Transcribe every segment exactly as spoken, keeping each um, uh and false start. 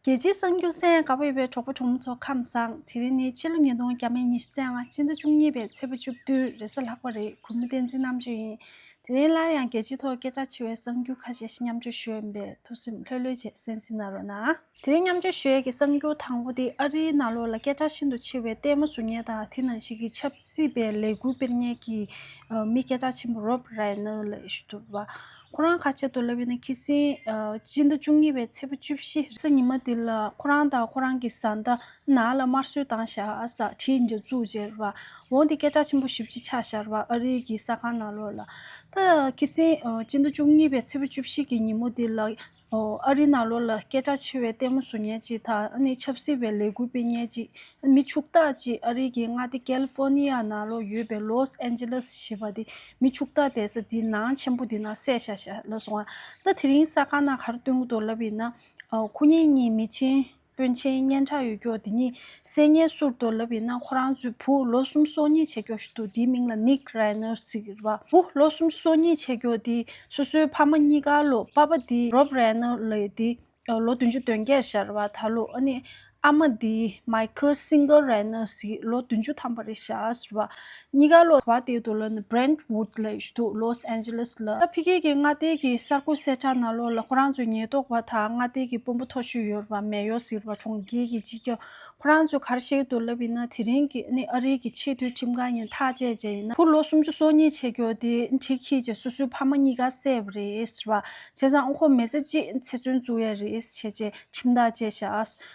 རྒྱལ་སྤྱིའི་གསར་འགྱུར་གསན་ཡག་དགའ་པོ་ཡོད་པའི་གྲོགས་པོ་གྲོགས་མོ་ཚོ་ཁམས་བཟང་། དེ་རིང་ནི་ཕྱི་ལོ་ཉིས་སྟོང་ཉི་ཤུ་རྩ་ལྔ་སྤྱི་ཟླ་བཅུ་གཉིས་པའི་ཚེས་པ་བཅུ་བདུན་རེས་གཟའ་ལྷག་པ་རེད། གུས་མོ་བསྟན་འཛིན་རྣམ་དཔྱོད་ཡིན། དེ་རིང་སླར་ཡང་རྒྱལ་སྤྱིའི་ཐོག་སྐད་གྲགས་ཆེ་བའི་གསར་འགྱུར་ཁ་ཤས་ཤིག་མཉམ་སྤྱོད་ཞུ་ཡ་ཡིན་པས་ཐུགས་སེམས་ལྷོད་ལྷོད་བྱས་གསན་གཟིགས་གནང་རོགས་གནང་། དེ་རིང་མཉམ་སྤྱོད་ཞུ་ཡས་ཀྱི་གསར་འགྱུར་དང་པོ་དེ་ཨ་རིའི་ནང་ལོགས་ལ་སྐད་གྲགས་ཤིན་ཏུ་ཆེ་བའི་ལྟད་མོ་བཟོ་མཁན་དང་དེ་ནང་བཞིན་གྱི་ཆབ་སྲིད་པའི་ལས་འགུལ་སྤེལ་མཁན་གྱི་ཨ་མི་སྐད་གྲགས་ཆེན་པོ་རོབ་རའི་ནར་ལབ་ཞུ་ཐུབ་པ། ཁོ་རང་ཁ་ཆེ་དུ་ལབ་ཡིན་ན་ཁི་སིང་ཨ་སྤྱི་ཟླ་བཅུ་གཉིས་པའི་ཚེས་པ་བཅུ་བཞི་རེས་གཟའ་ཉི་མ་དེ་ལ་ཁོ་རང་དང་ཁོ་རང་གི་བཟའ་ཟླ་ནང་ལ་དམར་གསོད་བཏང་བཞག་ཨ་ས་བྲིས་འདི་བཙུགས་བྱས་ར་བ། འོ་འདི་སྐད་གྲགས་ཆེན་པོ་ཞེ་པོ་ཅིག་ཆགས་བཞག་ར་བ། ཨ་རིའི་གི་གསར་ཁང་ནང་ལོགས་ལ། ད་ཁི་སིང་ཨ་སྤྱི་ཟླ་བཅུ་གཉིས་པའི་ཚེས་པ་བཅུ་བཞི་གི་ཉིན་མོ་དེ་ལ། ཨོ། ཨ་རིའི་ནང་ལོགས་ལ་སྐད་གྲགས་ཆེ་བའི་ལྟད་མོ་བཟོ་མཁན་ཅིག་དང་ཨ་ནི་ཆབ་སྲིད་པའི་ལས་འགུལ་སྤེལ་མཁན་ཅིག་མི་ཕྱུག་བདག་ཅིག་ཨ་རིའི་གི་མངའ་སྡེ་ཀེ་ལི་ཧྥོ་ནི་ཡ་ནང་ལོགས་ཡོད་པའི་ལོས་ཨན་ཇེ་ལེས་ཞེས་པ་དེ་མི་ཕྱུག་བདག་བསྡད་ས་དེའི་ནང་ཆེན་པོ་དེ་ནང་བསད་བཞག་བཞག་ལབ་སོང་ང་། ད་དེ་རིང་གསར་ཁང་ནང་ག་རེ་སྟོན་གྱི་འདུག་ལབ་ཡིན་ན། ཨོ། ཁོ་གཉིས་གཉིས་མི་ཆེན། དཔོན་ཆེན་སྙན་གྲགས་ཡོད་མཁན་དེ་གཉིས་བསད་ཉེན་སུ་རེད་འདུག་ལབ་ཡིན་ན། ཁོ་རང་ཚོའི་བུ་ལོ་སུམ་ཅུ་སོ་གཉིས་བྱེད་མཁན་ཞིག་འདུག་དེའི་མིང་ལ་ནིག་རའི་ནར་ཟེར་གྱི་རེད་བ། བུ་ལོ་སུམ་ཅུ་སོ་གཉིས་བྱེད་མཁན་དེ་སོ་སོའི་ཕ་མ་གཉིས་ཀ་ལོ། པ་ཕ་དེ་རོབ་རའི་ནར་ལབ་ཡས་དེ་ལོ་བདུན་ཅུ་དོན་བརྒྱད་རེད་བཞག་རེད་བ་ད་ལོ། ཨ་ནི་ཨ་མ་དེ་མའི་ཁལ་སིང་གར་རའི་ནར་ཟེར་ལོ་བདུན་ཅུ་ཐམ་པ་རེད་བཞག་རེད་བ། གཉིས་ཀ་ལོ་བ་དེ་དུ་ལ་ནི་བྷི་རེན་ཝུད་ལབ་ཞིག་འདུག་ལོས་ཨན་ཇེ་ལེས་ལ། ད་ཕ་གི་གི་མངའ་སྡེ་གི་གསར་འགོད་གསལ་བསྒྲགས་ནང་ལོགས་ལ་ཁོ་རང་ཚོའི་ཉེན་རྟོག་པ་དང་མངའ་སྡེ་གི་དཔོན་པོ་མཐོ་ཤོས་ཡོད་རེད་བ། མེ་ཡོར་ཟེར་བ་གྲོང་ཁྱེར་གྱི་སྤྱི་ཁྱབ། ཁོ་རང་ཚོས་ག་རེ་བཤད་ཀྱི་འདུག་ལབ་ཡིན་ན། དེ་རིང་གི་ནི་ཨ་རིའི་གི་ཆེས་མཐོའི་ཁྲིམས་ཁང་ནས་ཐག་བཅད་བྱས་ཡིན་ན། བུ་ལོ་སུམ་ཅུ་སོ་གཉིས་བྱེད་མཁན་དེ་འཁྲིས་འཁྱེར་བྱས་སོ་སོའི་ཕ་མ་གཉིས་ཀ་བསད་པ་རེད་ཟེར་བ། བྱས་ཙང་ཨ་ཁོ་མི་ཚེ་གཅིག་ཚེ་བཙོན་བཙུགས་ཡ་རེད་ཟེར་བྱས་ཁྲིམས་ཐག་བཅད་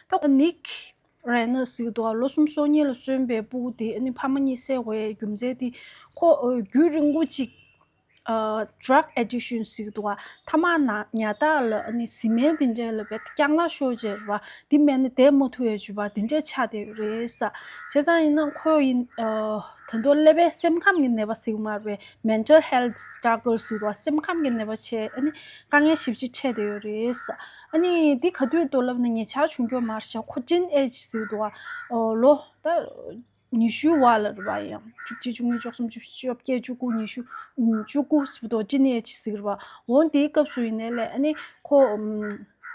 བཞག་ད་ནིག་རའི་ནར་ཟེར་གྱི་འདུག་ལོ་སུམ་ཅུ་སོ་གཉིས་ལ་སོན་པའི་སྤུ་གུ་དེ་ནི་ཕ་མ་གཉིས་བསད་དགོས་ཡའི་རྒྱུ་མཚན་དེ། ཁོ་རྒྱུན་རིང་པོ་གཅིག་ཨ། drug addiction ཟེར་གྱི་འདུག་བ། ཐ་མག་ན་ཉར་ཐག་ལ་ཨ་ནི་བཟི་སྨན་དེ་འདྲས་ལ་བས་རྐྱང་ལག་ཤོར་བྱས་ར་བ། དེ་མེད་ན་བསྡད་མ་ཐུབ་ཡ་བྱུས་པ་དེ་འདྲས་ཆགས་བསྡད་ཡོད་རེད་ས། བྱས་ཙང་ཡིན་ན་ཁོ་ཡིན། ཨ། ད་དུང་ཀླད་པའི་སེམས་ཁམས་ཀྱི་ནད་པ་ཟེར་གྱི་མ་རེད། mental health struggle ཟེར་གྱི་འདུག་བ། སེམས་ཁམས་ཀྱི་ནད་པ་བྱས་ཨ་ནི་དཀའ་ངལ་ཞེ་པོ་ཅིག་འཕྲད་བསྡད་ཡོད་རེད་ས། ཨ་ནི་འདི་ག་དུས་འདུག་ལབ་ན་ཉེ་ཆར་བྱུང་རྒྱུ་མ་རེད་ཤག་ཁོ་teen age ཟེར་གྱི་འདུག་བ། ཨོ། ལོ་ད། ཉི་ཤུ་བར་ལ་རེད་བ། ཡང་བཅུ་གཅིག་བཅུ་གཉིས་བཅུ་གསུམ་བཅུ་བཞི་བཅོ་བརྒྱད་བཅུ་དགུ་ཉི་ཤུ། བཅུ་དགུ་ཟེར་བ་དོ་ཅི་ནས་ཅི་ཟེར་བ། འོ་དེའི་སྐབས་སུ་ཡིན་ནའི་ལས་ཨ་ནི་ཁོ་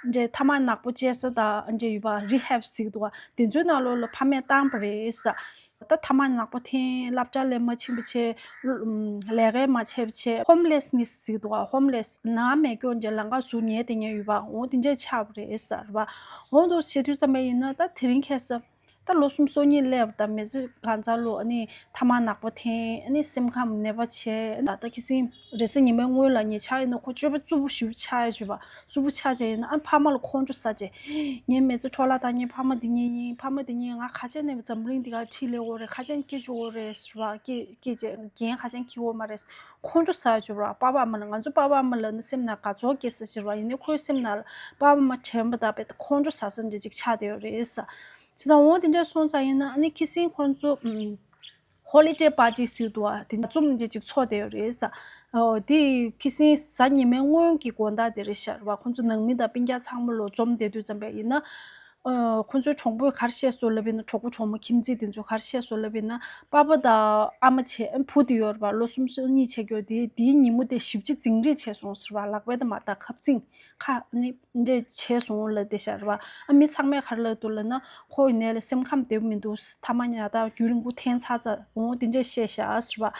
འདྲའི་ཐ་མག་ནག་པོ་བཅད་ས་དང་འདྲའི་ཡོད་པ་rehab ཟེར་འདུག་བ། དེ་ཚོའི་ནང་ལོགས་ལ་ཕ་མས་བཏང་པ་རེད་ས། ད་ཐ་མག་ནག་པོ་འཐེན། སློབ་གྲྭ་ལ་མ་ཕྱིན་པ་བྱས། ལས་ཀ་མ་བྱས་པ་བྱས། homelessness ཟེར་འདུག་བ། homeless ནང་མེད་སྐྱོ་འདྲའི་ལམ་ཁ་ཟུར་ཉལ་བསྡད་མཁན་ཡོད་པ། འོ་དེ་འདྲས་ཆགས་པ་རེད་ས་རེད་བ། འོ་འདུག་བྱེད་དུས་ཙམ་པ་ཡིན་ན་ད་དེ་རིང་ཁ་སང་། ད་ལོ་གསུམ་སོ་གཉིས་སླེབས་པ་དང་མི་ཚེ་གང་ཚར་ལོ་ཨ་ནི་ཐ་མག་ནག་པོ་འཐེན། ཨ་ནི་སེམས་ཁམས་ནད་པ་བྱས། ད་ལྟ་ཁ་སང་རེས་གཟའ་ཉི་མའི་སྔོན་ལ་ཉེ་ཆར་ཡིན་ན་ཁོ་སྤྱོད་པ་རྩུབ་པོ་ཞེ་པོ་ཆགས་ཡ་བྱུས་པ། རྩུབ་པོ་ཆགས་བྱས་ཡིན་ན་ཨ་ཕ་མ་ལ་ཁོང་ཁྲོ་ཟ་བྱས། ངའི་མི་ཚེ་འཕྲོ་བརླག་བཏང་མཁན་ཕ་མ་འདི་གཉིས་ཡིན། ཕ་མ་འདི་གཉིས་ང་ག་ཅི་ནས་འཛམ་གླིང་འདི་གར་ཁྲིད་སླེབས་ཡོད་རེད། ག་ཅི་ནས་སྐྱེ་བཅུག་ཡོད་རེད་ཟེར་བ། སྐྱེ་སྐྱེ་བྱས་འགན་ག་ཅི་ནས་འཁྱེར་ཡོད་མ་རེད། ཁོང་ཁྲོ་ཟ་བྱུས་པ། པ་ཕ་མ་ལ། ང་ཚོ་པ་ཕ་མ་ལ་ནི་སེམས་ནང་དགའ་ཚོར་སྐྱེ་ས་ཟེར་བ་ཡིན་ནའི་ཁོའི་སེམས་ནང་ལ་པ་ཕ་མ་དྲན་པ་དང་དཔེ་ཁོང་ཁྲོ་ཟ་ས་འདྲ་ཅིག་ཆགས་བསྡད་ཡོད་རེད་ས། བྱས་ཙང་འོ་དེ་འདྲ་སོང་ཙང་ཡིན་ན་ཨ་ནི་ཁ་སང་ཁོང་ཚོ་ཨམ། holiday party ཟེར་འདུག་བ། དེ་འདྲ་འཛོམས་འདྲ་ཅིག་ཚོགས་བསྡད་ཡོད་རེད་ས། ཨོ་དེ་ཁ་སང་གཟའ་ཉི་མའི་སྔོན་གྱི་དགོང་དག་དེ་རེད་ཤག་རེད་བ། ཁོང་ཚོ་ནང་མི་དང་སྤུན་ཀྱག་ཚང་མ་ལོ་འཛོམས་བསྡད་དུས་ཙམ་པ་ཡིན་ན། ཨོ་ཁོང་ཚོའི་གྲོགས་པོས་ག་རེ་བཤད་སོང་ལབ་ཡིན་ན། གྲོགས་པོ་གྲོགས་མོ་ཁྱིམ་མཚེས་དེ་ཚོས་ག་རེ་བཤད་སོང་ལབ་ཡིན་ན། པ་ཕ་དང་ཨ་མ་བྱས་བུ་དེ་ཡོད་རེད་བ། ལོ་གསུམ་སོ་གཉིས་བྱེད་རྒྱུ་དེ། དེའི་ཉིན་མོ་དེ་ཞེ་པོ་ཅིག་འཛིང་རེས་བྱས་སོང་ཟེར་བ། ལག་པས་ད་མར་ད་ཁ་བཙིང་ཁ་ནི། འདྲས་བྱས་སོང་ལབ་བསྡད་ཤག་རེད་བ། ཨ་མི་ཚང་མས་ག་རེ་ལབ་འདུག་ལབ་ན། ཁོ་ཡིན་ནའི་ལས་སེམས་ཁམས་བདེ་པོ་མི་འདུག་ཐ་མག་ཉར་ཐག་རྒྱུན་རིང་པོ་འཐེན་ཚར་ཚར། འོ་དེ་འདྲས་བཤད་ཤག་ཟེར་བ།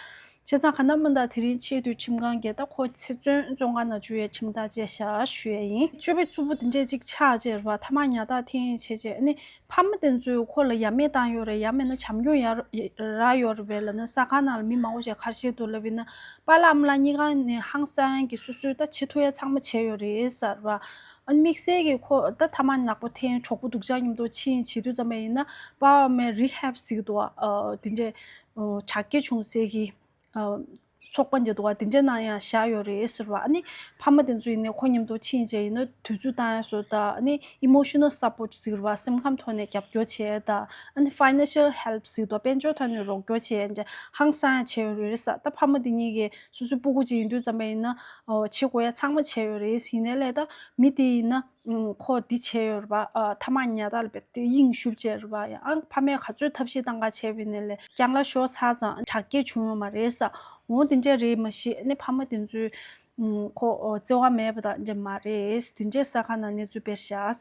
བྱས་ཙང་གང་ལྟར་མིན་འདྲ་དེ་རིང་ཆེས་མཐོའི་ཁྲིམས་ཁང་གིས་ད་ཁོ་ཚེ་བཙོན་བཙོན་ཁང་ནང་འཇུག་ཡའི་ཁྲིམས་ཐག་བཅད་ཤག་ཞུ་ཡས་ཡིན། སྤྱོད་པ་རྩུབ་པོ་དེ་འདྲས་ཅིག་ཆགས་བྱས་རེད་བ། ཐ་མག་ཉར་ཐག་འཐེན་བྱས་བྱས་ཨ་ནི། ཕ་མ་དེ་ཚོས་ཁོ་ལ་ཡ་མེད་བཏང་ཡོད་རེད། ཡང་མིན་ན་བྱམས་སྐྱོང་ཡ་རག་ཡོད་རེད་པས་ལབ་ན། གསར་ཁང་ནང་ལ་མི་མང་པོ་ཞིག་ག་རེ་བཤད་འདུག་ལབ་ཡིན་ན། པཱ་ལགས་ཨ་མ་ལགས་གཉིས་ཀ་ནས་ཧང་སང་གི་སོ་སོས་ད་བྱེད་ཐུབ་ཡ་ཚང་མ་བྱས་ཡོད་རེད་ཟེར་བ། ཨ་ནི་དམིགས་བསལ་གྱི་ཁོ་ད་ཐ་མག་ནག་པོ་འཐེན། གྲོགས་པོ་སྡུག་ཅག་མཉམ་དུ་ཕྱིན་བྱེད་དུས་ཙམ་པ་ཡིན་ན། པཱ་ཕ་མའི་rehab ཟེར་གྱི་འདུག་བ། ཨ་དེ་འདྲའི་ཨ་དྲག་སྐྱེད་བྱུང་སའི་གི་ཨ་ཚོགས་པ་འདྲ་འདུག་བ། དེ་འདྲའི་ནང་ཡང་བཞག་ཡོད་རེད་ཟེར་བ། ཨ་ནི་ཕ་མ་དེ་ཚོ་ཡིན་ནའི་ཁོ་མཉམ་དུ་ཕྱིན་བྱས་ཡིན་ན་དུས་ཚོད་བཏང་ཡ་བཟོ་དང་། ཨ་ནི་emotional support ཟེར་བ། སེམས་ཁམས་ཐོག་ནས་རྒྱབ་སྐྱོར་བྱས་དང་། ཨ་ནི་financial help ཟེར་དང་། དཔལ་འབྱོར་ཐོག་ནས་རོགས་སྐྱོར་བྱས་འདྲ་ཧང་སང་ཡ་བྱས་ཡོད་རེད་ཟེར། ད་ཕ་མ་དེ་གཉིས་ཀྱིས་སོ་སོའི་སྤུ་གུ་ཅིག་ཡིན་དུས་ཙམ་པ་ཡིན་ན། ཨོ་བྱེད་དགོས་ཡ་ཚང་མ་བྱས་ཡོད་རེད། ཡིན་ནའི་ལས་ད་མི་དེ་ཡིན་ན། ཨུམ། ཁོ་འདི་བྱས་ཡོད་རེད་པ། ཨ་ཐ་མག་ཉར་ཐག་ལ་དཔེ་དེ་དབྱིངས་ཞུགས་བྱས་རེད་པ། ཡང་ཨང་ཕ་མས་ག་ཚོད་ཐབས་ཤེས་བཏང་ག་བྱས་པ་ཡིན་ནའི་ལས་རྐྱང་ལག་ཤོར་ཚར་ཙང་དྲག་སྐྱེད་བྱུང་ཡོད་མ་རེད་ས། འོ་དེ་འདྲ་རེད། མ་གཞི་ཨ་ནི་ཕ་མ་དེ་ཚོས་ཨུམ། ཁོ་ཨོ་བརྩེ་བ་མེད་པ་དང་འདྲ་མ་རེད། དེ་འདྲའི་གསར་ཁང་ནང་གནས་ཚུལ་སྤེལ་བཞག་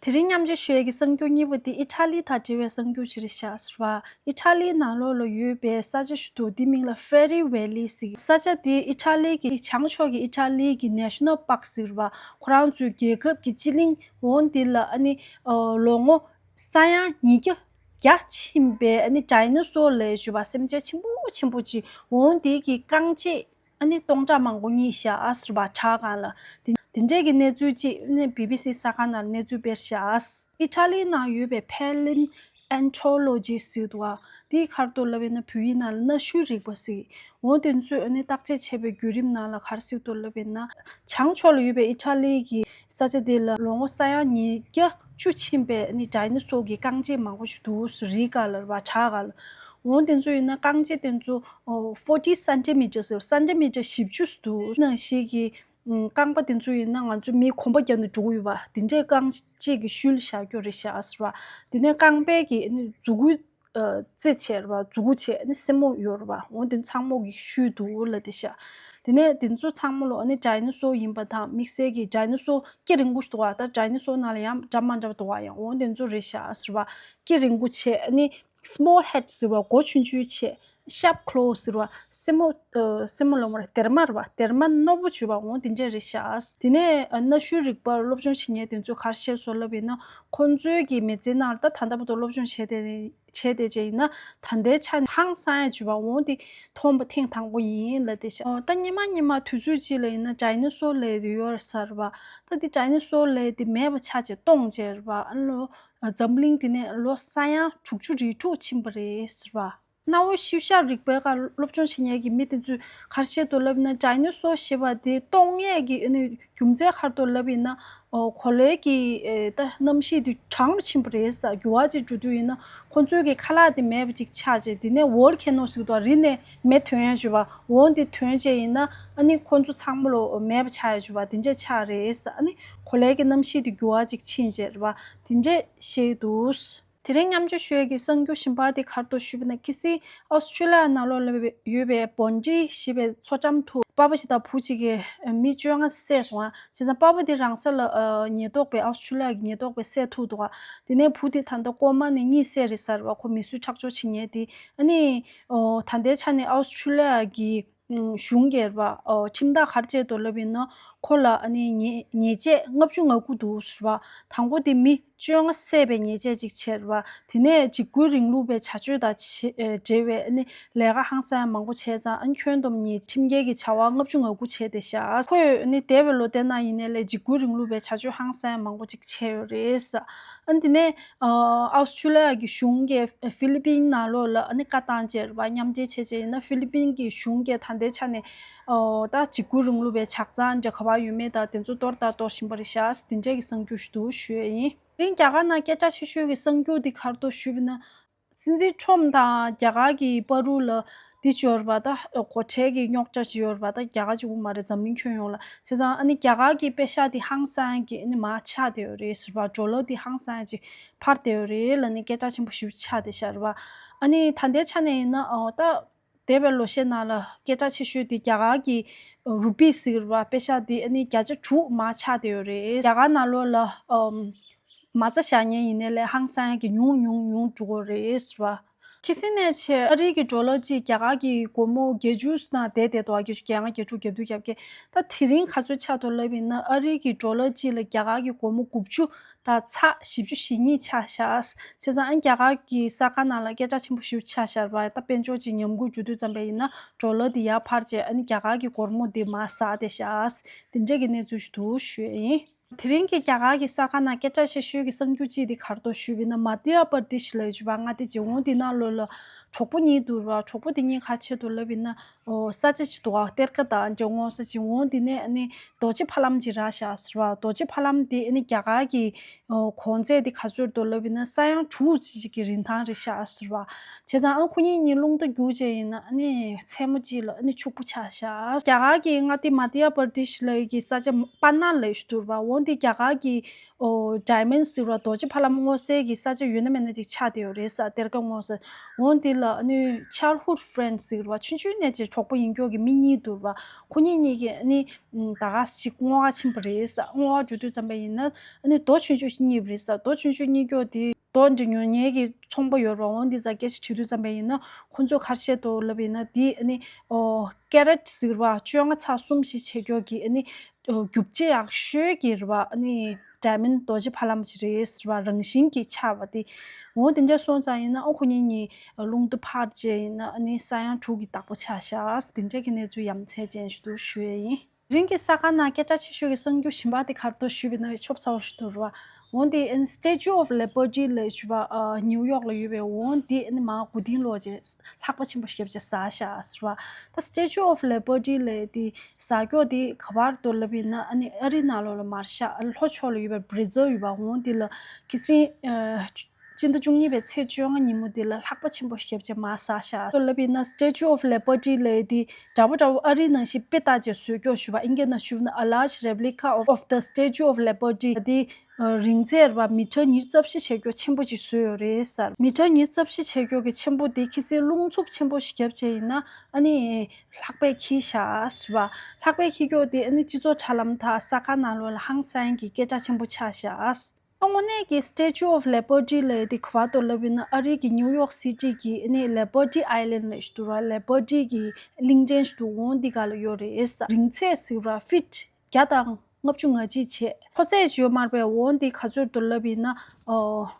དེ་རིང་མཉམ་སྤྱོད་ཞུ་ཡས་ཀྱི་གསར་འགྱུར་གཉིས་པ་དེ་ཨི་ཊ་ལི་དང་འབྲེལ་བའི་གསར་འགྱུར་ཞིག་རེད་ཤག་ཟེར་བ། ཨི་ཊ་ལིའི་ནང་ལོགས་ལ་ཡོད་པའི་ས་ཆ་ཞིག་འདུག་དེའི་མིང་ལ་ཧྥེ་རི་ཝེ་ལི་ཟེར། ས་ཆ་དེ་ཨི་ཊ་ལི་གི་བྱང་ཕྱོགས་ཀྱི་ཨི་ཊ་ལི་གི་ནེ་ཤ་ནལ་པཱརྐ་ཟེར་བ། ཁོ་རང་ཚོའི་རྒྱལ་ཁབ་ཀྱི་སྤྱི་གླིང་འོ་དེ་ལ་ཨ་ནི་ཨ་ལོ་ངོ་ས་ཡ་ཉིས་བརྒྱ་བརྒྱ་ཕྱིན་པའི་ཨ་ནི་ཌའི་ནོ་སོར་ལབ་ཡས་བ་སེམས་ཅན་ཆེན་པོ་ཆེན་པོ་ཅིག་འོ་དེ་གི་རྐང་རྗེས་ཨ་ནི་སྟོང་ཕྲག་མང་པོ་རྙེད་ཤག་ཟེར་བ། བྲག་སྒང་ལ། དེ་དེ་འདྲས་ཀྱི་གནས་ཚུལ་ཅིག་ཨ་ནི་བི་བི་སི་གསར་ཁང་ནང་གནས་ཚུལ་སྤེལ་ཤག་ཨི་ཊ་ལིའི་ནང་ཡོད་པའི་ཕེ་ལིན་ཨན་ཐྲོ་ལོ་ཇི་ཟེར་འདུག་བ། དེའི་ཁར་ཐུག་ལབ་ཡིན་ན་བོད་ཡིག་ནང་ལ་གནའ་ཤུལ་རིག་པ་ཟེར། འོ་དེ་ཚོས་ཨ་ནི་བརྟག་དཔྱད་བྱས་པའི་བརྒྱུད་རིམ་ནང་ལ་ག་རེ་ཟེར་འདུག་ལབ་ཡིན་ན། བྱང་ཕྱོགས་ལ་ཡོད་པའི་ཨི་ཊ་ལི་གི་ས་ཆ་དེ་ལ་ལོ་ངོ་ས་ཡ་ཉིས་བརྒྱ་བཅུ་ཕྱིན་པའི་ཨ་ནི་ཌའི་ནོ་སོར་གྱི་རྐང་རྗེས་མང་པོ་ཞིག་འདུག་ཟེར། རི་སྒང་ལ་རེད་བ། བྲག་སྒང་ལ། འོ་དེ་ཚོ་ཡིན་ན་རྐང་རྗེས་དེ་ཚོ་ཨོ་ཕོར་ཊི་སེན་ཊི་མི་ཊར་ཟེར། སེན་ཊི་མི་ཊར་བཞི་བཅུ་འདུག་ནང་བཞིན་གྱི་ཨམ་རྐང་པ་དེ་ཚོ་ཡིན་ན་ང་ཚོ་མིའི་གོམ་པ་བརྒྱབ་ནས་འགྲོ་གི་ཡོད་པ། དེ་འདྲའི་རྐང་རྗེས་ཀྱི་ཤུལ་བཞག་རྒྱུ་རེད་ཤག་ཟེར་བ། དེ་ནས་རྐང་པའི་གི་ཨ་ནི་མཛུ་གུའི་ཨ་རྩེ་བྱས་རེད་བ། མཛུ་གུ་བྱས་ཨ་ནི་སེན་མོ་ཡོད་རེད་བ། འོ་དེ་ཚང་མ་གི་ཤུལ་འདུག་ལབ་བསྡད་ཤག་དེ་ནས་དེ་ཚོ་ཚང་མ་ལོ་ཨ་ནི་ཌའི་ནོ་སོར་ཡིན་པ་དང་། དམིགས་བསལ་གྱི་ཌའི་ནོ་སོར་སྐེ་རིང་པོ་ཞིག་འདུག་བ། ད་ཌའི་ནོ་སོར་ནང་ལ་ཡང་འདྲ་མི་འདྲ་བ་འདུག་བ། ཡང་འོ་དེ་ཚོ་རེད་ཤག་ཟེར་བ། སྐེ་རིང་པོ་བྱས་ཨ་ནི་སི་མོལ་ཧེཌ་ཟེར་བ། མགོ་ཆུང་ཆུང་བྱས། ཤརབ་ཁོ་ལོ་སི་ཟེར་བ། སེན་མོ་ཨ་སེན་མོ་ལབ་མ་རེད། སྡེར་མ་རེད་བ། སྡེར་མ་རྣོ་པོ་བྱས་པ། འོ་དེ་འདྲས་རེད་ཤག་དེ་ནས་ཨ་གནའ་ཤུལ་རིག་པར་སློབ་སྦྱོང་བྱེད་མཁན་དེ་ཚོས་ག་རེ་བཤད་སོང་ལབ་ཡིན་ན། ཁོང་ཚོའི་གི་མི་ཚེའི་ནང་ལ་ད་ད་ལྟ་བར་དུ་སློབ་སྦྱོང་བྱས་ཏེ་བྱས་ཏེ་བྱས་ཡིན་ན། ད་ལྟའི་ཆ་ནས་ཧང་སང་ཡ་བྱས་པ་འོ་དེ་མཐོང་པ་ཐེངས་དང་པོ་ཡིན་ལབ་བསྡད་ཤག་ཨོ་ད་སྔོན་མ་སྔོན་མ་དུས་ཚོད་ཅིག་ལ་ཡིན་ན་ཌའི་ནོ་སོར་ལབ་དེ་ཡོད་རེད་ཟེར་བ། ད་དེ་ཌའི་ནོ་སོར་ལབ་དེ་མེད་པ་ཆགས་བྱས་སྟོངས་བྱས་རེད་བ། ཨ་ལོ་འཛམ་གླིང་འདི་ནས་ལོ་ས་ཡ་དྲུག་ཅུ་རེ་དྲུག་ཕྱིན་པ་རེད་ཟེར་བ། གནའ་བོའི་ཤུལ་བཞག་རིག་པའི་སྒང་སློབ་སྦྱོང་བྱེད་མཁན་གྱི་མི་དེ་ཚོས་ག་རེ་བཤད་འདུག་ལབ་ན། ཌའི་ནོ་སོར་ཞེས་པ་དེ་སྟོངས་ཡས་ཀྱི་ཨ་ནི་རྒྱུ་མཚན་ག་རེ་འདུག་ལབ་ཡིན་ན། ཨོ་གོ་ལའི་གི་ཨེ་ད་གནམ་གཤིས་དེ་གྲང་རུ་ཕྱིན་པ་རེད་ཟེར། འགྱུར་བ་ཅིག་འགྲོ་དུས་ཡིན་ན་ཁོང་ཚོའི་གི་ཁ་ལག་དེ་མེད་པ་ཅིག་ཆགས་བྱས། དེ་ནས་ཝོལ་ཁེ་ནོ་ཟེར་གི་འདུག་རི་ནས་མེ་ཐོན་ཡས་བྱས་པ། འོ་དེ་ཐོན་བྱས་ཡིན་ན་ཨ་ནི་ཁོང་ཚོ་ཚང་མ་ལོ་མེད་པ་ཆགས་ཡས་བྱས་པ་དེ་འདྲས་ཆགས་རེད་ཟེར། ཨ་ནི་གོ་ལའི་གི་གནམ་གཤིས་དེ་འགྱུར་བ་ཅིག་ཕྱིན་བྱས་རེད་བ། དེ་འདྲས་བཤད་འདུག་དེ་རིང་མཉམ་སྤྱོད་ཞུ་ཡས་ཀྱི་གསར་འགྱུར་གཞན་པ་དེ་ག་རེ་འདུག་ཞུས་པ་ན། ཁ་སང་ཨོ་སི་ཀྲི་ལི་ཡ་ནང་ལོགས་ལ་ཡོད་པའི་བོན་ཌི་ཞེས་པའི་མཚོ་འགྲམ་དུ་པ་ཕ་ཞིག་དང་བུ་གཅིག་གིས་མི་བཅོ་ལྔ་བསད་སོང་ང་། བྱས་ཙང་པ་ཕ་དེ་རང་ས་ལ་ཨ་ཉེན་རྟོག་པས། ཨོ་སི་ཀྲི་ལི་ཡ་གི་ཉེན་རྟོག་པས་བསད་ཐུབ་འདུག་ག་དེ་ནས་བུ་དེ་ད་ལྟ་ཀོ་མ་ནས་གཉིད་སད་རེད་ཟེར་བ། ཁོ་མི་གསོད་ཁྲག་སྦྱོར་བྱེད་མཁན་དེ། ཨ་ནི་ཨོ་ད་ལྟའི་ཆ་ནས་ཨོ་སི་ཀྲི་ལི་ཡ་གི་གཞུང་གིས་རེད་བ། ཨོ་ཁྲིམས་ཐག་ག་རེ་བཅད་འདུག་ལབ་ཡིན་ན། ཁོ་ལ་ཨ་ནི་ཉེས་ཉེས་ཆད་ལྔ་བཅུ་ང་དགུ་འདུག་ཟེར་བ། དང་པོ་དེ་མི་བཅོ་ལྔ་བསད་པའི་ཉེས་ཆད་ཅིག་བྱས་རེད་བ། དེ་ནས་འཇིགས་སྐུལ་རིང་ལུགས་པའི་བྱ་སྤྱོད་དང་བྱེད་ཨེ་འབྲེལ་བའི་ཨ་ནི་ལས་ཀ་ཧང་སང་ཡ་མང་པོ་བྱས་ཙང་། ཨ་ནི་ཁྱོན་བསྡོམས་ཉེས་ཁྲིམས་འགལ་གྱི་བྱ་བ་ལྔ་བཅུ་ང་དགུ་བྱས་བསྡད་ཤག་ཁོས་ཨ་ནི་འདས་པའི་ལོ་དེ་ནང་ཡིན་ནའི་ལས་འཇིགས་སྐུལ་རིང་ལུགས་པའི་བྱ་སྤྱོད་ཧང་སང་ཡ་མང་པོ་ཅིག་བྱས་ཡོད་རེད་ཟེར། ཨ་ནི་དེ་ནས་ཨ་ཨོ་སི་ཀྲི་ལི་ཡ་གི་གཞུང་གིས་ཧྥི་ལི་པིན་ནང་ལོགས་ལ་ཨ་ནི་བཀའ་བཏང་བྱས་རེད་བ། མཉམ་འབྲེལ་བྱས་བྱས་ཡིན་ན་ཧྥི་ལི་པིན་གྱི་གཞུང་གིས་ད་ལྟའི་ཆ་ནས་ཨོ་ད་འཇིགས་སྐུལ་རིང་ལུགས་པའི་ཇག་རྩ་འདྲ་ག་པར་ཡོད་མེད་དང་དེ་ཚོ་གཏོར་དང་གཏོར་བཞིན་པ་རེད་ཤག་དེ་འདྲས་ཀྱི་གསར་འགྱུར་ཞིག་འདུག་ཞུ་ཡས་ཡིན། དེ་རིང་རྒྱ་གར་ནང་སྐད་གྲགས་ཆེ་ཤོས་ཀྱི་གསར་འགྱུར་འདི་ག་རེ་འདུག་ཞུས་པ་ན། སྲིད་འཛིན་ཁྲོམ་དང་རྒྱ་གར་གྱི་བར་དུ་ལ་འདི་ཅིག་ཡོད་རེད་པ། ད་སྒོ་ཁྲལ་གྱི་རྙོག་དྲ་ཅིག་ཡོད་རེད་པ། ད་རྒྱ་གར་གཅིག་པུ་མ་རེད། འཛམ་གླིང་ཁྱོན་ཡོངས་ལ། བྱས་ཙང་ཨ་ནི་རྒྱ་གར་གྱི་པེ་ཤག་འདི་ཧང་སང་གི་ཨ་ནི་མར་ཆག་བསྡད་ཡོད་རེད་ཟེར་བ། ཌོ་ལར་འདི་ཧང་སང་ཅིག་འཕར་བསྡད་ཡོད་རེད་ལབ་ནས་སྐད་གྲགས་ཆེན་པོ་ཞེ་པོ་ཆགས་བསྡད་ཤག་རེད་པ། ཨ་ནི་ད་ལྟའི་ཆ་ནས་ཡིན་ན་ཨོ་ད་འདས་པའི་ལོ་ཤས་ནང་ལ་སྐད་གྲགས་ཆེ་ཤོས་དེ་རྒྱ་གར་གྱི་རུ་པི་ཟེར་བ་པེ་ཤག་དེ་ཨ་ནི་བརྒྱ་ཆ་དྲུག་མར་ཆག་བསྡད་ཡོད་རེད། རྒྱ་གར་ནང་ལོགས་ལ་ཨམ་མ་རྩ་བཞག་མཁན་ཡིན་ནའི་ལས་ཧང་སང་གི་ཉུང་ཉུང་ཉུང་འགྲོ་གི་རེད་ཟེར་བ། ཁ་སང་ནས་བྱས་ཨ་རིའི་གི་ཌོ་ལར་གཅིག་རྒྱ་གར་གྱི་སྒོར་མོ་བརྒྱད་ཅུ་ནང་བསྡད་བསྡད་འདུག་བརྒྱད་ཅུ་གྱ་ལྔ་བརྒྱད་དྲུག་བརྒྱད་ཅུ་གྱ་བརྒྱད། ད་དེ་རིང་ག་ཚོད་ཆགས་འདུག་ལབ་ཡིན་ན། ཨ་རིའི་གི་ཌོ་ལར་གཅིག་ལ་རྒྱ་གར་གྱི་སྒོར་མོ་དགུ་བཅུ་དང་ཚེག་བཞི་བཅུ་ཞེ་གཉིས་ཆགས་ཤག་བྱས་ཙང་ཨ་ནི་རྒྱ་གར་གྱི་གསར་ཁང་ནང་ལ་སྐད་གྲགས་ཆེན་པོ་ཞེ་པོ་ཆགས་ཤག་རེད་པ། ད་དཔལ་འབྱོར་གྱི་ཉམས་རྒུད་འགྲོ་དུས་ཙམ་པ་ཡིན་ན་ཌོ་ལར་དེ་ཡར་འཕར་བྱས་ཨ་ནི་རྒྱ་གར་གྱི་སྒོར་མོ་དེ་མར་ཟག་བསྡད་ཤག་དེ་འདྲས་ཀྱི་གནས་ཚུལ་ཞིག་འདུག་ཞུ་ཡས་ཡིན། དེ་རིང་གི་རྒྱ་གར་གྱི་གསར་ཁང་ནང་སྐད་གྲགས་ཆེ་ཤོས་ཀྱི་གསར་འགྱུར་གཅིག་དེ་ག་རེ་འདུག་ཞུས་པ་ཡིན་ན། མ་དྷྱ་པར་དེཤ་ལབ་ཡས་བ། མངའ་སྡེ་ཅིག་འོང་དེ་ནང་ལོགས་ལ་གྲོགས་པོ་གཉིས་འདུག་ར། གྲོགས་པོ་དེ་གཉིས་ག་རེ་བྱས་འདུག་ལབ་ཡིན་ན། ཨོ་ས་ཆ་ཅིག་འདུག་ག་གཏེར་ཁ་དང་འདྲ་ངོ་ས་ཅིག་འོང་དེ་ནས་ཨ་ནི་རྡོ་རྗེ་ཕ་ལམ་ཅིག་རག་ཤག་ཟེར་བ། རྡོ་རྗེ་ཕ་ལམ་དེ་ཨ་ནི་རྒྱ་གར་གྱི་ཨོ་གོང་ཚད་དེ་ག་ཚོད་འདུག་ལབ་ཡིན་ན། ས་ཡ་དྲུག་ཅིག་གི་རིན་ཐང་རེད་ཤག་ཟེར་བ། བྱས་ཙང་ཨ་ཁོ་གཉིས་གཉིས་རླུང་རྟ་རྒྱུག་བྱས་ཡིན་ན་ཨ་ནི་མཚན་མོ་གཅིག་ལ་ཨ་ནི་ཕྱུག་པོ་ཆགས་ཤག་རྒྱ་གར་གྱི་མངའ་སྡེ་མ་དྷྱ་པར་དེཤ་ལབ་ཡས་ཀྱི་ས་ཆ་པ་ན་ལབ་ཡས་ཞིག་འདུག་ར། འོ་དེ་རྒྱ་གར་གྱི་ ཨོ་diamond་ཟེར་བ་རྡོ་རྗེ་ཕ་ལམ་སྔོ་སེར་གྱི་ས་ཆ་ཡོད་ན་མེད་ན་ཅིག་ཆགས་བསྡད་ཡོད་རེད་ས། སྡེར་ཁ་སྔོ་སེར། འོ་འདི་ལ་ཨ་ནི་childhood friend་ཟེར་བ་ཆུང་ཆུང་ནས་ཅིག་གྲོགས་པོ་ཡིན་ཀྱོག་གི་མི་གཉིས་འདུག་བ། ཁོ་གཉིས་གཉིས་ཀྱི་ཨ་ནི་ད་ག་ཞིག་བསྔོ་བ་ཕྱིན་པ་རེད་ས། བསྔོ་བ་འགྲོ་དུས་ཙམ་པ་ཡིན་ན་ཨ་ནི་རྡོ་ཆུང་ཆུང་ཞིག་རྙེད་པ་རེད་ས། རྡོ་ཆུང་ཆུང་རྙེད་ཀྱོག་དེ་རྡོ་འདི་ཉོ་མཁན་གྱི་ཚོང་པ་ཡོད་རེད་བ། འོ་འདི་ཙ་སྐད་ཆ་དྲིས་དུས་ཙམ་པ་ཡིན་ན་ཁོ་ཚོས་ག་རེ་བཤད་འདུག་ལབ་ཡིན་ན་འདི་ཨ་ནི་ཨོ་carat་ཟེར་བ་བཅོ་ལྔ་ཚེག་གསུམ་ཞིག་བྱེད་ཀྱོག་གི་ཨ་ནི་ཨོ་རྒྱུ་ཆ་ཡག་ཤོས་ཀྱི་རེད་བ། ཨ་ནི་diamond་རྡོ་རྗེ་ཕ་ལམ་ཞིག་རེད་ཟེར་བ། རང་བཞིན་གྱིས་ཆགས་པ་དེ། འོ་དེ་འདྲ་སོང་ཙང་ཡིན་ན་ཨོ་ཁོ་གཉིས་གཉིས་རླུང་རྟ་ཕར་བཅད་ཡིན་ན་ཨ་ནི་ས་ཡང་དྲུག་གི་བདག་པོ་ཆགས་ཤག་དེ་འདྲ་གི་གནས་ཚུལ་ཡ་མཚན་ཅན་ཞིག་འདུག་ཞུ་ཡས་ཡིན། དེ་རིང་གི་ས་ཁང་ནང་སྐད་གྲགས་ཆེ་ཤོས་ཀྱི་གསར་འགྱུར་གཞན་པ་དེ་ག་རེ་འདུག་ཞུས་པ་ཡིན་ན་ཆོབ་ཚ་བོ་ཞིག་འདུག་རེད་བ། འོ་དེ་Statue of Liberty་ལབ་ཞུ་བ་ཨ་ནིའུ་ཡོག་ལ་ཡོད་པའི་འོ་དེ་ཨ་ནི་མ་གོ་དིང་ལོག་ཅེས་ལྷགས་པ་ཆེན་པོ་ཞེ་པོ་ཅིག་ཟ་ཤག་ཟེར་བ། ད་Statue of Liberty་ལབ་དེ་ཟ་ཀྱོག་དེ་ག་པར་འདུག་ལབ་ཡིན་ན་ཨ་ནི་ཨ་རི་ནང་ལོགས་ལ་མར་ཤག་ལྷོ་ཕྱོགས་ལ་ཡོད་པའི་Brazil་ཡོད་པ། འོ་དེ་ལ་ཁ་སང་ཨ་སྤྱི་ཟླ་བཅུ་གཉིས་པའི་ཚེས་བཅོ་ལྔ་ཉིན་མོ་དེ་ལ་ལྷགས་པ་ཆེན་པོ་ཞེ་པོ་ཅིག་མར་ཟ་ཤག་ལབ་ཡིན་ན་Statue of Liberty་ལབ་དེ་འདྲ་པོ་འདྲ་པོ་ཨ་རིའི་ནང་བཞིན་དཔེ་ལྟ་ཅེས་བཟོས་ཀྱོག་ཞུ་བ། ཨིན་སྐད་ནང་ཞུ་ན་a large replica of, of the Statue of Liberty་དེ་རིང་ཚད་རེད་བ་མི་ཊར་ཉི་ཤུ་རྩ་བཞི་བྱེད་ཀྱོག་ཆེན་པོ་ཅིག་བཟོས་ཡོད་རེད་ཟེར། མི་ཊར་ཉི་ཤུ་རྩ་བཞི་བྱེད་ཀྱོག་གི་ཆེན་པོ་དེ་ཁ་སང་རླུང་འཚུབ་ཆེན་པོ་ཞིག་བརྒྱབ་བྱས་ཡིན་ན་ཨ་ནི་ལྷགས་པས་འཁྱེར་ཤག་ཟེར་བ། ལྷགས་པས་འཁྱེར་ཀྱོག་དེ་ཨ་ནི་སྤྱི་ཚོགས་དྲ་ལམ་དང་ས་ཁང་ནང་ལོགས་ལ་ཧང་སང་གི་སྐད་གྲགས་ཆེན་པོ་ཆགས་ཤག་དངོས་གནས་ཀྱི་Statue of Liberty་ལབ་དེ་ག་པར་འདུག་ལབ་ཡིན་ན་ཨ་རི་གི་ནིའུ་ཡོག་སི་ཊི་གི་ཨ་ནི་Liberty Island་ལབ་ཞིག་འདུག་ར། Liberty་གི་གླིང་ཕྲན་ཞིག་འདུག་འོ་འདི་ག་ལ་ཡོད་རེད་ཟེར། རིང་ཚད་ཟེར་བ་ཕིཊ་བརྒྱ་དང་ལྔ་བཅུ་ང་གཅིག་བྱས། མཐོ་ཚད་ཅིག་ཡོད་མ་རེད་པས། འོ་འདི་ག་ཚོད་འདུག་ལབ་ཡིན་ན་ཨོ་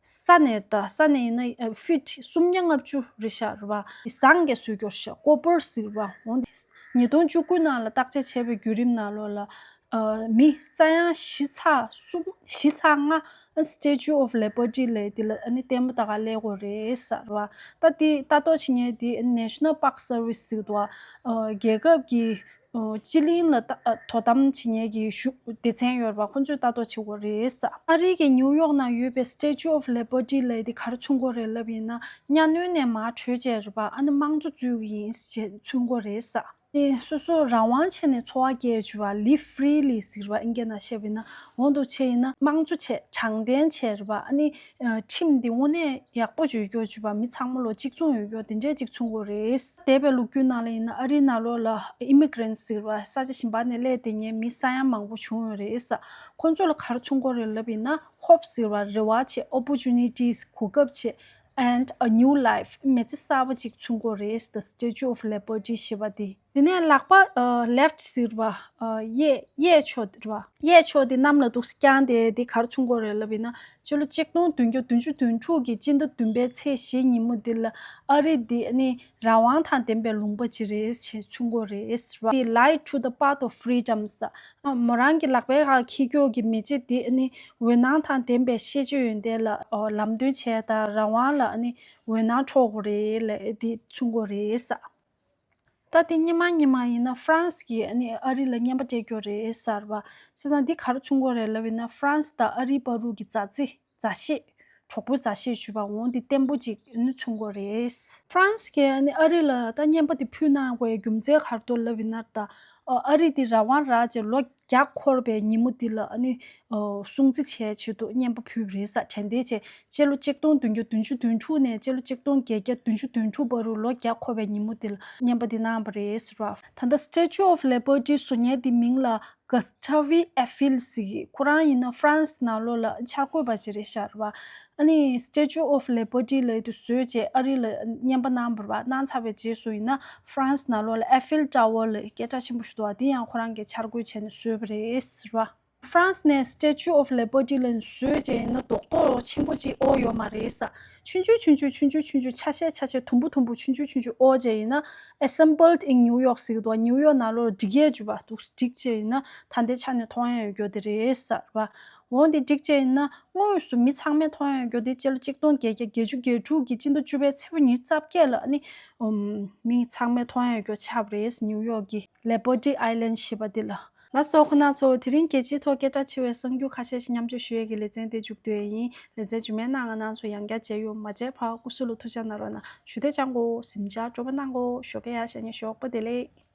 ས་ནས་ད་ས་ནས་ཡིན་ན་ཕིཊ་སུམ་བརྒྱ་ལྔ་བཅུ་རེད་ཤག་རེད་པ། ཟངས་ཀྱིས་བཟོས་ཀྱོག་ཤག་ཀོ་པར་ཟེར་བ། འོ་འདི་ཉིས་སྟོང་བཅུ་དགུ་ནང་ལ་བརྟག་དཔྱད་བྱས་པའི་བརྒྱུད་རིམ་ནང་ལོགས་ལ་ཨ་མི་ས་ཡང་བཞི་ཚེག་གསུམ་བཞི་ཚེག་ལྔ་Statue of Liberty་ལབ་དེ་ལ་ཨ་ནི་ལྟད་མོ་ལྟ་ག་སླེབས་ཀྱི་ཡོད་རེད་ཟེར་བ། ད་དེ་ལྟ་རྟོག་བྱེད་མཁན་དེ་National Park Service་ཟེར་འདུག་བ། ཨ་རྒྱལ་ཁབ་ཀྱི་ཨ་སྤྱི་གླིང་ལ་ལྟ་ཨ་དོ་དམ་བྱེད་མཁན་གྱི་ཞུ་སྡེ་ཚན་ཡོད་རེད་བ། ཁོང་ཚོས་ལྟ་རྟོག་བྱེད་ཀྱི་ཡོད་རེད་ཟེར། ཨ་རི་གི་ནིའུ་ཡོག་ནང་ཡོད་པའི་Statue of Liberty་ལབ་དེ་ག་རེ་མཚོན་གྱི་ཡོད་རེད་ལབ་ཡིན་ན་གཉའ་གནོན་ནས་མར་བྲོས་བྱས་རེད་པ། ཨ་ནི་དམངས་གཙོ་རྩོད་ཀྱི་ཡིན་ཞེས་མཚོན་གྱི་ཡོད་རེད་ཟེར། ནས་སོ་སོ་རང་དབང་བྱས་ནས་འཚོ་བ་སྐྱེལ་བཅུག་པ། Live freely་ཟེར་བ་ཨིན་སྐད་ནང་བཤད་པ་ཡིན་ན། འོ་འདུག་བྱས་ཡིན་ན་དམངས་གཙོ་བྱས་དྲང་བདེན་བྱས་རེད་པ། ཨ་ནི་ཨ་ཁྲིམས་འདི་དངོས་གནས་ཡག་པོ་བཅོས་སྐྱོར་བཅུག་པ། མི་ཚང་མ་ལོ་གཅིག་མཚུངས་ཡོད་སྐྱོར་དེ་འདྲས་ཅིག་མཚོན་གྱི་ཡོད་རེད། འདས་པའི་ལོ་རྒྱུས་ནང་ལ་ཡིན་ན་ཨ་རིའི་ནང་ལོགས་ལ་Immigrants་ཟེར་བ་ས་ཆ་གཞན་པ་ནས་སླེབས་བསྡད་མཁན་མི་ས་ཡ་མང་པོ་བྱུང་ཡོད་རེད་ཟེར། ཁོང་ཚོ་ལ་ག་རེ་མཚོན་གྱི་ཡོད་རེད་ལབ་ཡིན་ན་Hope་ཟེར་བ་རེ་བ་བྱས། Opportunities་གོ་སྐབས་བྱས། And a new life མི་ཚེ་གསར་པ་ཅིག་མཚོན་གྱི་ཡོད་རེད། The Statue of Liberty་ཞེས་པ་དེ། དེ་ནས་ལག་པ་ཨ་left་ཟེར་བ་ཨ་གཡས་གཡས་ཕྱོགས་དེ་རེད་བ། གཡས་ཕྱོགས་དེ་གནམ་ལ་འདུག་སེ་བརྐྱངས་ཏེ་དེ་ག་རེ་མཚོན་གྱི་ཡོད་རེད་ལབ་ཡིན་ན་ཕྱི་ལོ་ཆིག་སྟོང་བདུན་བརྒྱ་བདུན་ཅུ་དོན་དྲུག་གི་སྤྱི་ཟླ་བདུན་པའི་ཚེས་བཞི་ཉིན་མོ་འདི་ལ་ཨ་རི་འདི་ཨ་ནི་རང་དབང་དང་ལྡན་པའི་ལུང་པ་ཅིག་རེད་ཅེས་མཚོན་གྱི་ཡོད་རེད་ཟེར་བ། དེ་Light to the Path of Freedoms། མོ་རང་གི་ལག་པའི་ཁ་འཁྱེར་ཀྱོག་གི་མེ་ལྕེ་དེ་ཨ་ནི་འོད་སྣང་དང་ལྡན་པའི་ཤེས་བྱའི་ཡོན་ཏན་ལ་ཨོ་ལམ་སྟོན་བྱས་དང་རང་དབང་ལ་ཨ་ནི་འོད་སྣང་འཕྲོ་གི་རེད་ལབ་དེ་མཚོན་གྱི་ཡོད་རེད་ཟེར། ད་དེ་སྔོན་མ་སྔོན་མ་ཡིན་ན་ཧྥ་རན་སི་གིས་ཨ་ནི་ཨ་རི་ལ་རྔན་པ་སྤྲད་ཀྱི་ཡོད་རེད་ཟེར་བ། བྱས་ཙང་འདི་ག་རེ་མཚོན་གྱི་ཡོད་རེད་ལབ་ཡིན་ན་ཧྥ་རན་སི་དང་ཨ་རིའི་བར་དུ་གི་མཛའ་བརྩེ་མཛའ་བཤེས། གྲོགས་པོའི་མཛའ་བཤེས་ཞུ་བ་འོང་འདི་བརྟན་པོ་ཅིག་ཨ་ནི་མཚོན་གྱི་ཡོད་རེད། ཧྥ་རན་སི་གིས་ཨ་ནི་ཨ་རི་ལ་ད་རྔན་པ་འདི་ཕུལ་གནང་དགོས་རྒྱུ་མཚན་ག་རེ་འདུག་ལབ་ཡིན་ན་ད་ཨ་རི་འདི་རང་དབང་རག་བྱས་ལོ་བརྒྱ་འཁོར་བའི་ཉིན་མོ་འདི་ལ་ཨ་ནི་ཨོ་སྲུང་བརྩི་བྱས་ཆེད་དུ་རྔན་པ་ཕུལ་བ་རེད་ཟེར། དྲན་རྟེན་བྱས་སྤྱི་ལོ་ཆིག་སྟོང་བདུན་བརྒྱ་བདུན་ཅུ་དོན་དྲུག་ནས་སྤྱི་ལོ་ཆིག་སྟོང་བརྒྱད་བརྒྱ་བདུན་ཅུ་དོན་དྲུག་བར་དུ་ལོ་བརྒྱ་འཁོར་བའི་ཉིན་མོ་འདི་ལ་རྔན་པ་འདི་གནང་བ་རེད་ཟེར་བ། ད་ལྟ་Statue of Liberty་བཟོ་མཁན་འདི་མིང་ལ་Gustave Eiffel་ཟེར་གི། ཁོ་རང་ཡིན་ན་ཧྥ་རན་སི་ནང་ལོགས་ལ་འཆར་འགོད་པ་ཅིག་རེད་ཤག་རེད་བ། ཨ་ནི་Statue of Liberty་ལབ་དེ་བཟོས་རྗེས་ཨ་རི་ལ་རྔན་པ་གནང་བ་རེད་བ། གནང་ཚར་བའི་རྗེས་སུ་ཡིན་ན་ཧྥ་རན་སི་ནང་ལོགས་ལ་Eiffel Tower་ལབ་སྐད་གྲགས་ཆེན་པོ་ཞིག་འདུག་བ། དེ་ཡང་ཁོ་རང་གིས་འཆར་འགོད་བྱས་ནས་བཟོས་པ་རེད་ཟེར་བ། ཧྥ་རན་སི་ནས་Statue of Liberty་ལ་བཟོས་རྗེས་ཡིན་ན་རྡོག་རྡོག་ཆེན་པོ་ཅིག་དབོར་ཡོད་མ་རེད་ས། ཆུང་ཆུང་ཆུང་ཆུང་ཆུང་ཆུང་ཆུང་ཆུང་ཆ་ཤས་ཆ་ཤས་དུམ་བུ་དུམ་བུ་ཆུང་ཆུང་ཆུང་ཆུང་དབོར་རྗེས་ཡིན་ན་Assembled in New York་ཟེར་གི་འདུག་ནིའུ་ཡོག་ནང་ལོགས་སྒྲིག་ཡས་བཅུག་པ་འདུག་སྒྲིག་བྱས་ཡིན་ན་ད་ལྟའི་ཆ་ནས་མཐོང་ཡ་ཡོད་རྒྱུ་དེ་རེད་ཟེར་བ། འོ་འདི་སྒྲིག་བྱས་ཡིན་ན་དངོས་སུ་མི་ཚང་མས་མཐོང་ཡ་ཡོད་རྒྱུ་དེ་སྤྱི་ལོ་ཆིག་སྟོང་བརྒྱད་བརྒྱ་བརྒྱད་ཅུ་གྱ་དྲུག་གི་སྤྱི་ཟླ་བཅུ་པའི་ཚེས་པ་ཉི་ཤུ་རྩ་བརྒྱད་ལ་ཨ་ནི་ཨུམ་མི་ཚང་མས་མཐོང་ཡ་ཡོད་རྒྱུ་ཆགས་པ་རེད། ནིའུ་ཡོག་གི་Liberty Island་ཞེས་པ་འདི་ལ། ལགས་སོ། ཁོང་རྣམ་ཚོ་དེ་རིང་རྒྱལ་སྤྱིའི་ཐོག་སྐད་གྲགས་ཆེ་བའི་གསར་འགྱུར་ཁ་ཤས་ཤིག་མཉམ་སྤྱོད་ཞུ་ཡས་ཀྱི་ལེ་ཚན་དེ་མཇུག་བསྡུ་ཡས་ཡིན། ལེ་ཚན་རྗེས་མའི་ནང་ང་རང་ཚོ་ཡང་བསྐྱར་མཇལ་ཡོང་། མ་མཇལ་བར་སྐུ་གཟུགས་ལ་ཐུགས་ཅག་གནང་རོགས་གནང་། ཞུ་བདེ་ཅང་གོ་གཟིམ་ཅག་སྤྲོ་པོ་གནང་གོ་ཞོགས་ཀས་ཡར་ཞལ་ཉེ་ཞོགས་པ་བདེ་ལེགས།